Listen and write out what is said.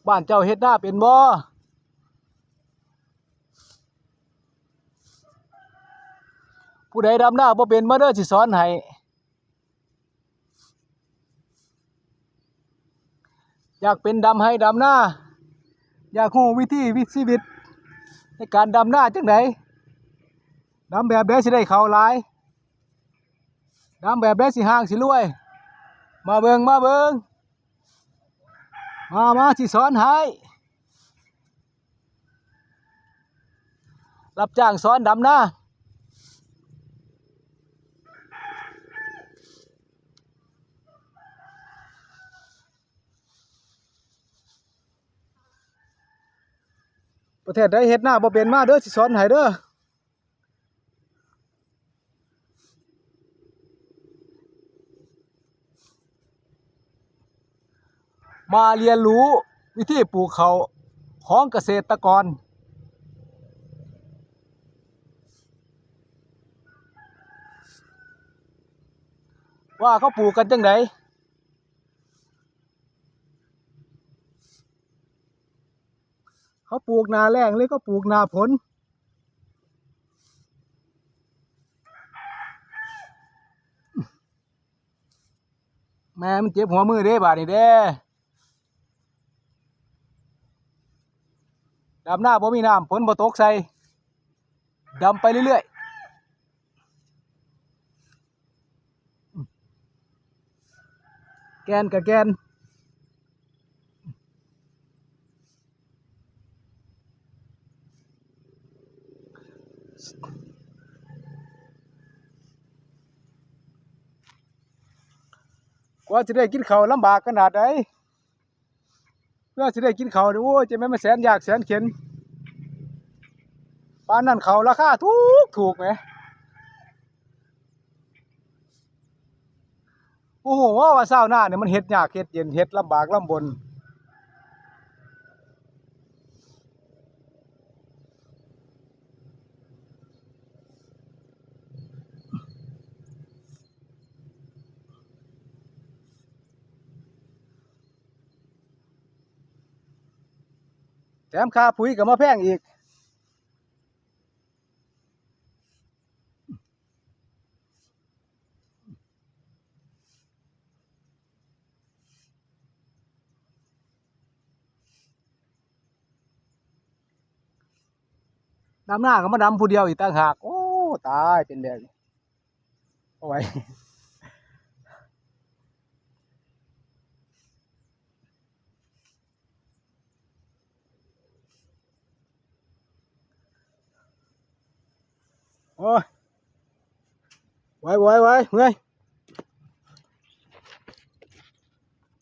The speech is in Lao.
ບ້ານເຈົ້າເຮັດນາເປັນບໍ່? ຜູ້ໃດດຳນາບໍ່ເປັນ ມາເດີ ຊິສອນໃຫ້. ຢາກເປັນດຳໄຮ່ດຳນາ ຢາກຮູ້ວິຖີຊີວິດໃນການດຳນາຈັ່ງໃດ? ດຳແບບໃດຊິໄດ້ເຂົ້າຫຼາຍ? ດຳແບບໃດຊິຮ່າງຊິລວຍ? ມາເບິ່ງ ມາເບິ່ງ ມາ ມາ ຊິສອນໃຫ້. ຮັບຈ້າງສອນດຳນາ. ປະເທດໃດເຮັດນາບໍ່ເປັນ ມາເດີ ຊິສອນໃຫ້ເດີ. ມາຮຽນຮູ້ວິທີປູກເຂົ້າຂອງກະເສດຕະກອນ ວ່າເຂົາປູກກັນຈັ່ງໃດ? ເຂົາປູກໜ້າແລ້ງ ຫຼື ເຂົາປູກໜ້າຝົນ? ແມ່ ມັນເຈັບຫົວມືເດ້ ບາດນີ້ເດ້. ດຳນາບໍ່ມີນ້ຳ ຝົນບໍ່ຕົກໃສ່ ດຳໄປເລື້ອຍໆ. ແກ່ນກະແກ່ນ ກວ່າຊິໄດ້ກິນເຂົ້າລຳບາກຂະໜາດໃດ. ເພື່ອຊິໄດ້ກິນເຂົ້ານີ້ ໂອ້ຍ ຈັ່ງແມ່ນມັນແສນຍາກແສນເຂັນ. ປານນັ້ນເຂົ້າລາຄາຖືກໆ ແໝ. ບໍ່ຮູ້ວ່າ ວ່າຊາວນານີ້ມັນເຮັດຍາກເຮັດເຢັນ ເຮັດລຳບາກລຳບົນ. ແຖມຄ່າປຸ໋ຍກໍມາແພງອີກ. ດຳນາກໍມາດຳຜູ້ດຽວອີກຕ່າງຫາກ. ໂອ້ ຕາຍ ເປັນແບບນີ້ ບໍ່ໄຫວ. ໂອ້ຍ ໄຫວ ໄຫວ ໄຫວ ເມື່ອຍ.